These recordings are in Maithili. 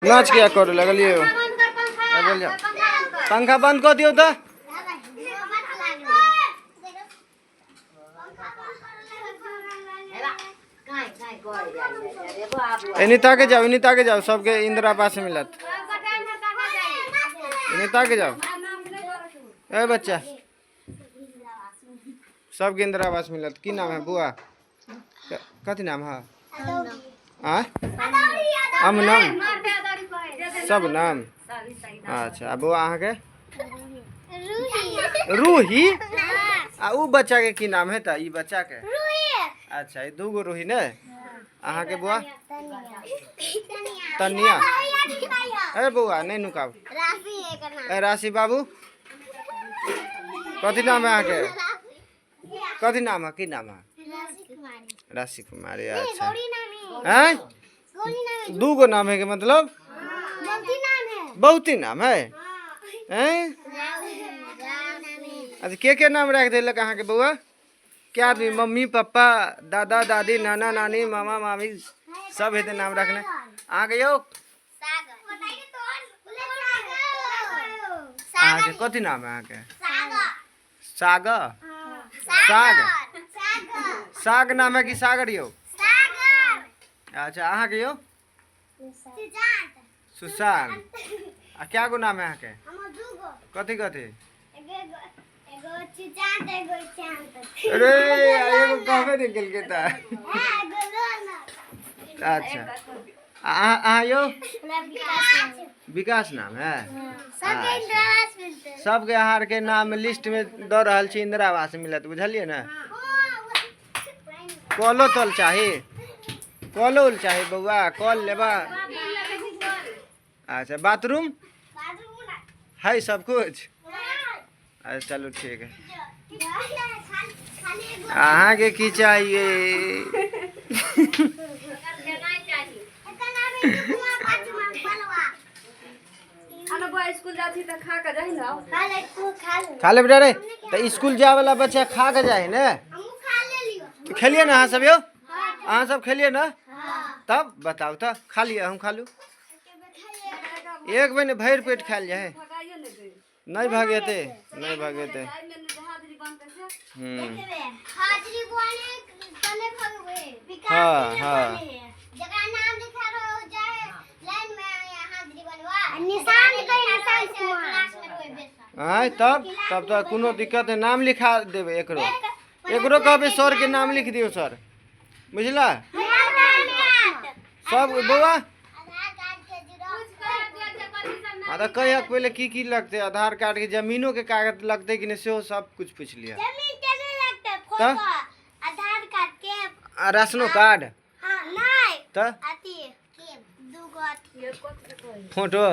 नाच किया करे लगलियै बोल जाओ। पंखा बंद कऽ दियौ तऽ। एनी ताके जाओ, एनी ताके जाओ, सबके इंदिरा आवास मिलत। एनी ताके जाओ। ए बच्चा, सबके इंदिरा आवास मिलत। की नाम है बुआ? कथी नाम है? आ अमनम सब नाम। अच्छा, आ बौआ अहाँके? रूही। आ उ बच्चा के की नाम है त? ई बच्चा के? अच्छा, ई दूगो रूही ने। अहाँके बौआ? तनिया। ए बौआ नहीं नुकाब। ए राशि बाबू, कथी नाम है अहाँके? कथी नाम है? की नाम है? राशि कुमारी। अच्छा, हैं दू गो नाम है के मतलब बहुत ही नाम है। हैं अच्छा, के नाम रख देलक अहाँके बौआ? के आदमी? मम्मी पापा दादा दादी नाना नानी मामा मामी सब हेतै नाम रखने। अहाँके यौ अहाँके कथी नाम है अहाँके? साग। साग साग नाम है कि सागर यौ? अच्छा, अहाँके यौ? सुशांत। आ क्या गो नाम है अहाँके? कथी कथी? अरे एगो कहबे नहीं केलकै तऽ। अच्छा, अहाँ यौ? विकास नाम है। सबके अहाँ आरके नाम लिस्ट में दऽ रहल छी, इंदिरा आवास मिलत, बुझलियै ने? कलो तल चाही? कलो उल चाही बौआ? कल लेबा? अच्छा, बाथरूम है सब कुछ? अच्छा चलू ठीक है। अहाँके की चाहिए? खा ले बेटा रे। तऽ स्कूल जाय वाला बच्चा खा के जाए ने। तो खेलिए ना अहाँ सब यौ? अहाँ सब खेलिए ना? तब बताउ तऽ, खा लिअ, हम खा लू। एक महीने भरि पेट खायल जाए। नहीं भागेते, नहीं भागेते। हाँ हाँ। आँय तब तब तऽ कोनो दिक्कत नहीं, नाम लिखा देबै एकरो। एकरो कहबै सर के नाम लिख दियौ सर, बुझला? सब बौआ हाँ तऽ कहियक पहिले की की लगतै? आधार कार्ड के जमीनो के कागज लगतै कि नहि, सेहो सब कुछ पूछि लिअ। तऽ आधार कार्ड के आ राशनो कार्ड? हाँ, नहीं। तऽ अथी के दूगो अथी फोटो,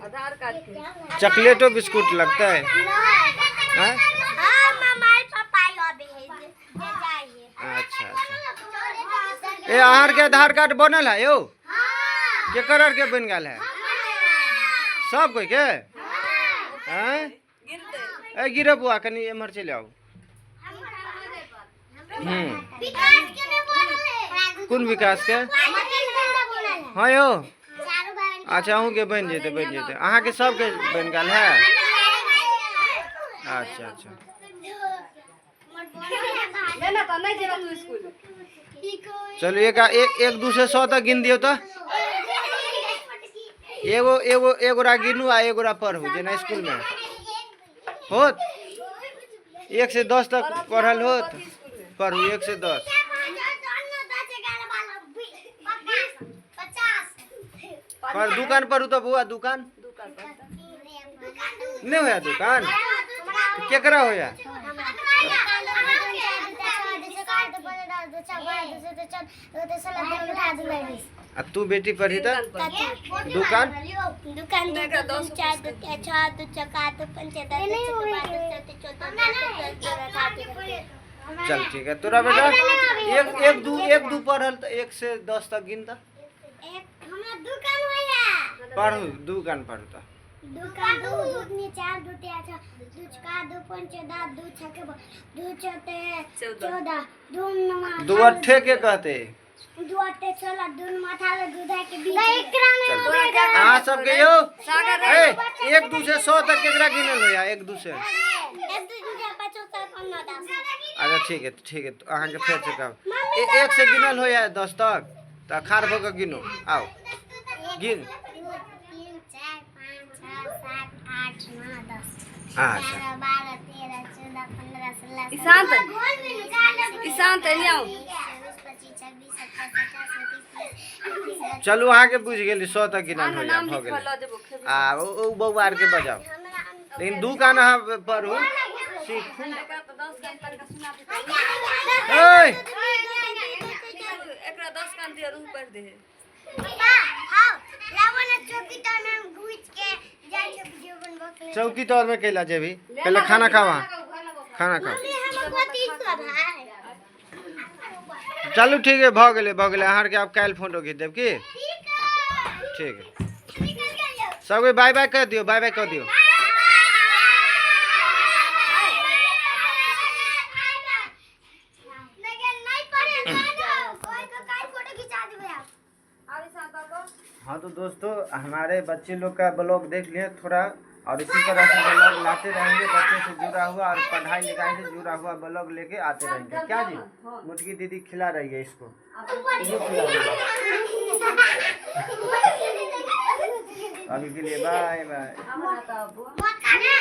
आधार कार्ड के चॉकलेटो बिस्कुट लगतै? हाँ, मम्मा पापा अभी है जे जाइए। अच्छा अच्छा। ए अहाँ के आधार कार्ड बनल है यौ? केकर आर के बनि गेल है? सब कोई के? हैं ए गिरे बुआ, कनी एम्हर चलि आउ। कोन विकास के? हाँ यौ। अच्छा, अहूँके बनि जेतै, बनि जेतै। अहाँके सबके बनि गेल है? अच्छा अच्छा। चलू, एक एक एक दू से 100 तक गिन दियौ तऽ। एगो एगो एगोरा गिनू आ एगोरा पढ़ू, जेना स्कूलमे होत। 1 से 10 तक पढ़ल होत, पढ़ू 1 से 10। पर दुकान पढ़ू तऽ बौआ। दुकान नहीं होया? दुकान केकरा होया? आ तू बेटी पढ़ी तऽ दुकान। दुकान 2 2 4 2 6 2 6 2 5 10 14 13। चल ठीक है। तोरा बेटा 1 1 2 1 2 पढ़ल तऽ 1 से 10 तक गिन तऽ। पढ़ू, दुकान पढ़ू तऽ। दुकान 2 2 4 2 3 2 6 2 5 10 2 6 2 6 14 2 9। 2 8 के कहते? दू अट्टे 16, दून माथा में दूध के बीच में। अहाँ सबके यौ सागर ए, 1 2 से 100 तक केकरा गिनल होया 1 2 से? 1 2 3 4 5 6 7 8 9 10। अच्छा ठीक है, ठीक है, तो अहाँके फेर से कहब। 1 से गिनल होया 10 तक, तऽ खाड़ भऽ कऽ गिनो। आउ गिन। 2 3 4 5 6 7 8 9 10। अच्छा। 11 12 13 14 15 16। ईशांत। ईशांत, एने आउ। 24 25 26 27 28 29 30। चलू अहाँके बुझि गेली, 100 तक गिनल होया, नाम भऽ लिखल गेलै। लऽ जेबो खेबी। आ ओ बौआ आरके बजाउ, लेकिन 2 कान अहाँ पढ़ू सीखू। एकरा तऽ 10 कान तनका सुना दे। ए एकरा 10 कान दिअ, रूह पढ़ि दे। चौकी तौर में कैला जेबी? पहले खाना खावा, खाना खाओ। चलू ठीक है, भऽ गेलै, भऽ गेलै। अहाँ आरके आब काल्हि फोटो घीच देब की? ठीक है, सबके बाय बाय कह दियौ, बाय बाय कह दियौ। हाँ तो दोस्तों, हमारे बच्चे लोग का ब्लॉग देख लिए थोड़ा, और इसी तरह से ब्लॉग लाते रहेंगे, बच्चे से जुड़ा हुआ और पढ़ाई लिखाई से जुड़ा हुआ ब्लॉग लेके आते रहेंगे। क्या जी मुटकी दीदी खिला रही है इसको, ये खिला रही है। अभी के लिए बाय बाय। हमरा तऽ मत खाना।